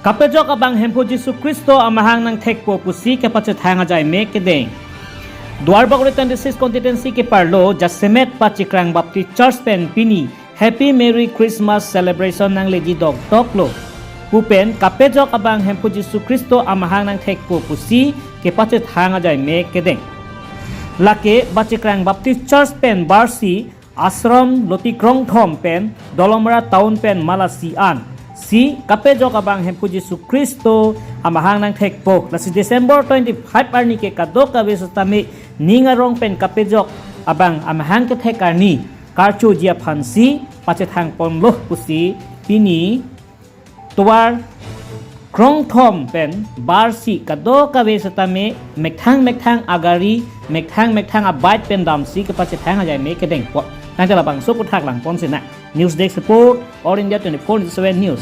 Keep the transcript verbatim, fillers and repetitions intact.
Kapejok abang Hemphu Jisu Khristo amahang nangthekpo pusi kepachethang ajaime kedeng. Duarbagori twenty-six constituency keparlo jasemet Pachikrang Baptist Church pen pini Happy Merry Christmas celebration nangleji dokdoklo. Pupen kapejok abang Hemphu Jisu Khristo amahang nangthekpo pusi kepachethang ajaime kedeng. Lake Pachikrang Baptist Church pen barsi Ashram Loti Krongthom pen Dolamara Town pen malasi an si kapejok abang Hemphu Jisu Khristo amahang nangthekpo. Lasi December twenty-five arni ke kadokave setame ning arong pen kapejok abang amahang kethek arni karchoji aphansi pachethang ponlo pusi pini tovar Krongthom pen barsi kadokave setame mekthang mekthang agari, mekthang mekthang abike pen damsi kepachethang ajaime kedengpo. Nangte labangso aputhak langpon sinang. News Desk Report, All India twenty-four into seven News.